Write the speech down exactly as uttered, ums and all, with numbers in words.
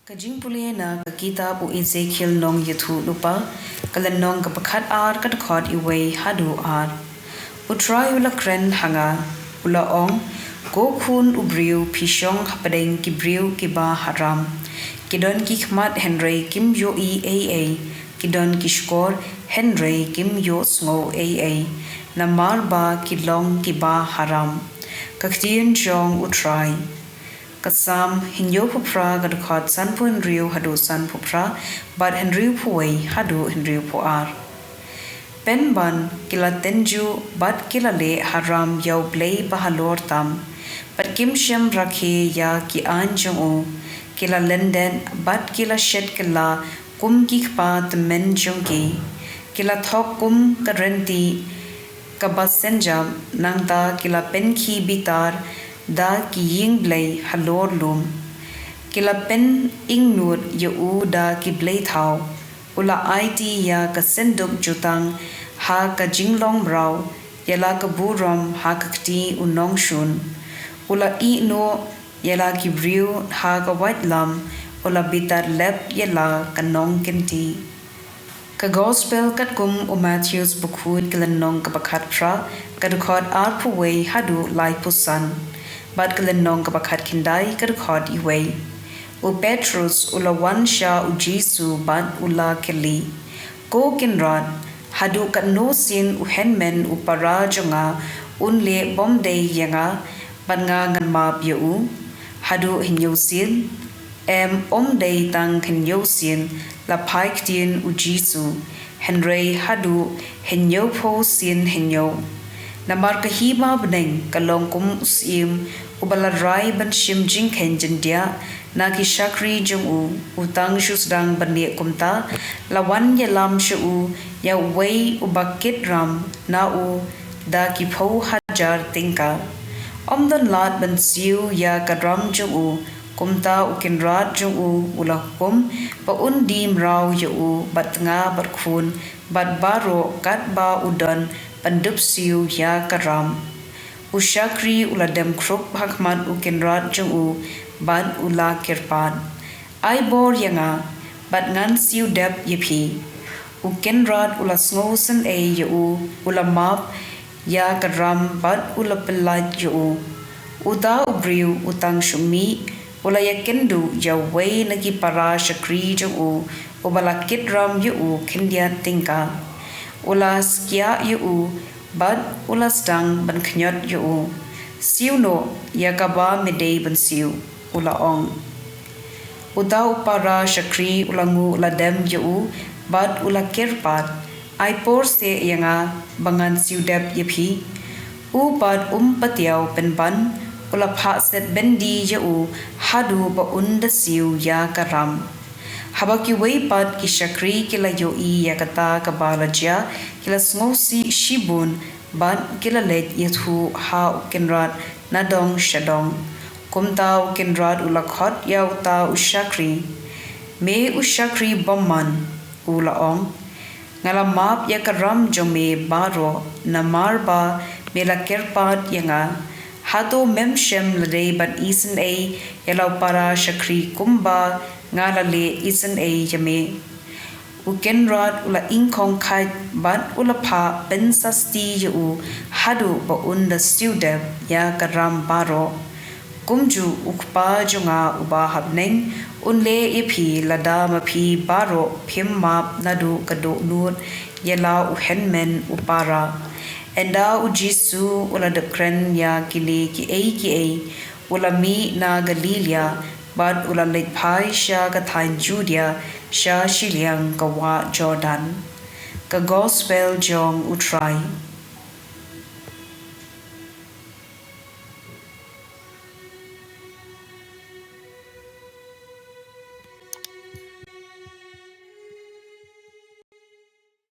Ka jingpule na ka kitab u Ezekiel nongïathuhlypa, ka lynnong kaba khatar, ka dkhot wei haduh ar. U Trai u la kren ha nga, u la ong: Ko khun u briew, phi shong hapdeng ki briew kiba haram. Ki don ki khmat hynrei kim ïohi ei ei, ki don ki shkor hynrei kim ïohsngew ei ei, namar ba ki long kiba haram. Ka ktien jong u Trai. Ka Salm hynñiewphew phra, ka dkhot sanphew hynriew haduh sanphew phra, bad hynriewphew wei haduh hynriewphew ar. Pynban ki la tynjuh bad ki la leh haram ïa U Blei ba halor tam, bad kim shym rakhe ïa ki aiñ jong u. Ki la lyndet bad ki la shet kylla kum ki kpa tymmen jong ki. Ki la thok kum ka rynti kaba synjam, nangta ki la pynkhie bitar da ki ïing blei halor lum. Ki la pynïngnud ïa u da ki blei thaw. U la aiti ïa ka synduk jutang ha ka jinglong mraw, ïa la ka burom ha ka kti u nongshun. U la ïehnoh ïa la ki briew ha ka waitlam, u la bitar lep ïa la ka nongkynti. Ka Gospel katkum u Mathaios, bakhuid, ka lynnong kaba khatphra, ka dkhot arphew wei haduh laiphew san, bad ka lynnong kaba khatkhyndai, ka dkhot wei. U Petros u la wan sha u Jisu bad u la kylli: Ko Kynrad, haduh katno sien u hynmen u para jong nga un leh bymdei ïa nga, bad nga ngan map ïa u? Haduh hynñiew sien? Em, ym dei tang hynñiew sien, la phai ktien u Jisu, hynrei haduh hynñiewphew sien hynñiew. Namar ka Hima bneng ka long kum u syiem uba la rai ban shim jingkheiñ jyndiah na ki shakri jong u. U tang shu sdang ban leh kumta, la wan ïalam sha u ïa uwei uba kit ram na u da ki phew hajar tyngka. Ym don lad ban siew ïa ka ram jong u. Kumta u kynrad jong u u la hukum ba un die mraw ïa u bad tnga bad khun bad baroh katba u don ban dup siew ïa ka ram. U shakri u la dem khrup ha khmat u kynrad jong u bad u la kyrpad: Ai bor ïa nga, bad ngan siew dep ïa phi. U kynrad u la sngewsynei ïa u, u la map ïa ka ram bad u la pyllait ïa u. Uta u briew u tang shu mih, u la ïakynduh ïa uwei na ki para shakri jong u, uba la kit ram ïa u khyndiat tyngka. U la skiah ïa u bad u la sdang ban khñiot ïa u. Siew noh ïa kaba me dei ban siew, u la ong. Uta u para shakri u la nguh la dem ïa u bad u la kyrpad: Ai por seh ïa nga ba ngan siew dep ïa phi. U pat um patiaw pynban, u la phah set byndi ïa u haduh ba un da siew ïa ka ram. Haba kiwei pat ki shakri ki la ïohi ïa kata kaba la jia, ki la sngewsih shibun bad ki la leit ïathuh ha u kynrad na dong sha dong. Kumta u kynrad u la khot ïa uta u shakri. Me u shakri bymman, u la ong, nga la map ïa ka ram jong me baroh namar ba me la kyrpad ïa nga. Hato mem shym la dei ban isynei ïa la u para shakri kumba nga la leh isynei ïa me? U kynrad u la ingkhong khait bad u la phah pynsasti ïa u haduh ba un da siew dep ïa ka ram baroh. Kumjuh u Kpa jong nga uba ha bneng un leh ïa phi lada ma phi baroh phim map naduh ka dohnud ïa la u hynmen u para. Ynda u Jisu u la dep kren ïa kine kiei kiei, u la mih na Galilaïa bad u la leit phai sha ka thaiñ Judia sha shiliang ka wah Jordan. Ka Gospel jong u Trai.